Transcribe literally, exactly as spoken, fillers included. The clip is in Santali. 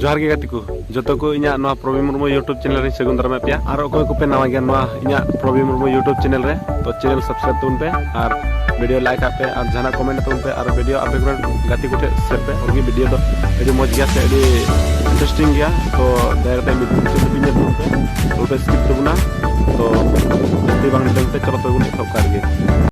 ᱡᱚᱦᱟᱨ ᱜᱮ ᱜᱟᱛᱮ ᱠᱚ, ᱡᱚᱛᱚ ᱠᱚ ᱤᱧᱟᱹᱜ ᱱᱚᱣᱟ ᱯᱨᱚᱵᱤᱱ ᱢᱩᱨᱢᱩ YouTube channel ᱨᱮᱧ ᱥᱟᱹᱜᱩᱱ ᱫᱟᱨᱟᱢᱮᱫ ᱯᱮᱭᱟ᱾ ᱟᱨ ᱚᱠᱚᱭ ᱠᱚᱯᱮ ᱱᱟᱣᱟ ᱜᱮᱭᱟ ᱱᱚᱣᱟ ᱤᱧᱟᱹᱜ ᱯᱨᱚᱵᱤᱱ ᱢᱩᱨᱢᱩ YouTube channel ᱨᱮ, ᱛᱚ channel subscribe ᱛᱟᱵᱚᱱ ᱯᱮ ᱟᱨ video like ᱟᱜ ᱯᱮ ᱟᱨ ᱡᱟᱦᱟᱱᱟᱜ comment ᱛᱟᱵᱚᱱ ᱯᱮ ᱟᱨ video ᱟᱯᱮ ᱠᱚᱨᱮᱱ ᱜᱟᱛᱮ ᱠᱚᱴᱷᱮᱱ share ᱯᱮ᱾ ᱩᱱᱠᱤ video ᱫᱚ ᱟᱹᱰᱤ ᱢᱚᱡᱽ ᱜᱮᱭᱟ ᱥᱮ ᱟᱹᱰᱤ interesting ᱜᱮᱭᱟ, ᱛᱚ ᱫᱟᱭᱟ ᱠᱟᱛᱮ ᱢᱩᱪᱟᱹᱫ ᱫᱷᱟᱹᱵᱤᱡ ᱧᱮᱞ ᱛᱟᱵᱚᱱ ᱯᱮ, ᱟᱞᱚᱯᱮ skip ᱛᱟᱵᱚᱱᱟ᱾ ᱛᱚ ᱡᱟᱹᱥᱛᱤ ᱵᱟᱝ ᱢᱮᱱᱛᱮ ᱪᱚᱞᱚ ᱛᱚᱵᱮ ᱵᱚᱱ ᱮᱛᱚᱦᱚᱵ ᱠᱟᱜ ᱜᱮ᱾